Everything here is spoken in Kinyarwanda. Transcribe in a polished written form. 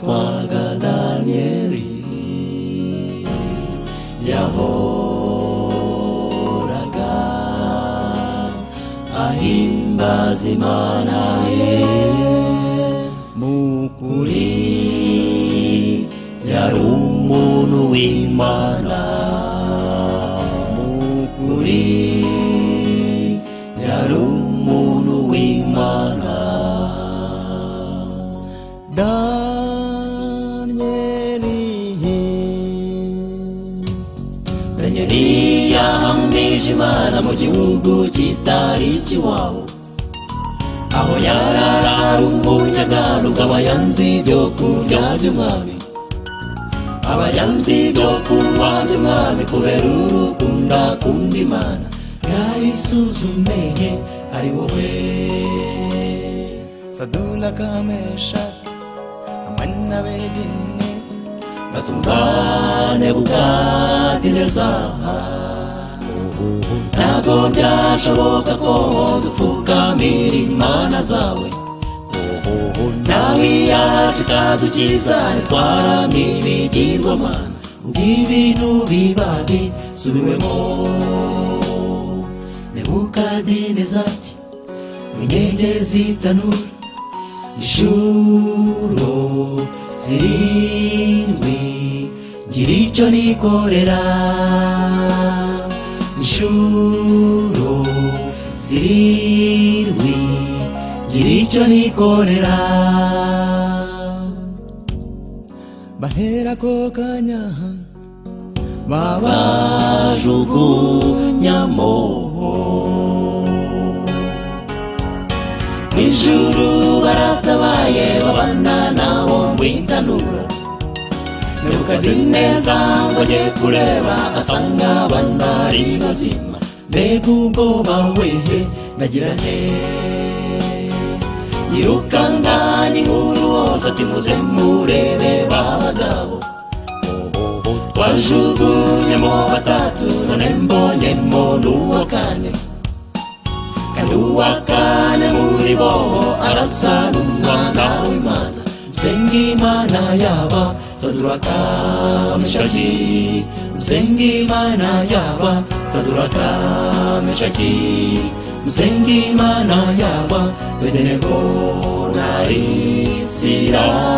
Witwaga Danieli yahoraga ahimbaza Imana ye mu kuri, yari umuntu w'Imana mu kuri, yari umuntu w'Imana. Danieli yahamije Imana mu gihugu kitari ikiwabo, aho yarara umunyagano bw'abayanzi byo kurya by'umwami, abayanzi byo kunywa by'umwami, kubera urukundo akunda Imana. Yayisuzumeye ari wowe. Sadulaka Meshaki hamwe n'Abedenego batumva Nebukadineza, ntabwo byashoboka ko dupfukamira imana zawe, nawe iyacu ikadukiza ntitwaramye ibigirwamana. Ubwo ibintu biba bisubiwemo, Nebukadineza ati mu nkengeri z'itanura inshuro 7 ngira icyo nikorera, inshuro 7 ngira icyo nikorera. Bahera ko kanya babajugunyamo mw'ijuru, baratabaye babana nabo mu itanura. Nebukadineza ngo ajye kureba asanga abana ari bazima, mbega ubwoba wehe nagira nte, yirukanganya inkuru hose ati muze murebe ba bagabo twajugunyemo 3 none mbonyemo n'uwa kane, kandi uwa kane muri bo arasa n'umwana w'Imana. Nsenga Imana yaba Saduraka Meshaki, nsenga Imana yaba Saduraka Meshaki, nsenga Imana yaba Abedenego na Siraki.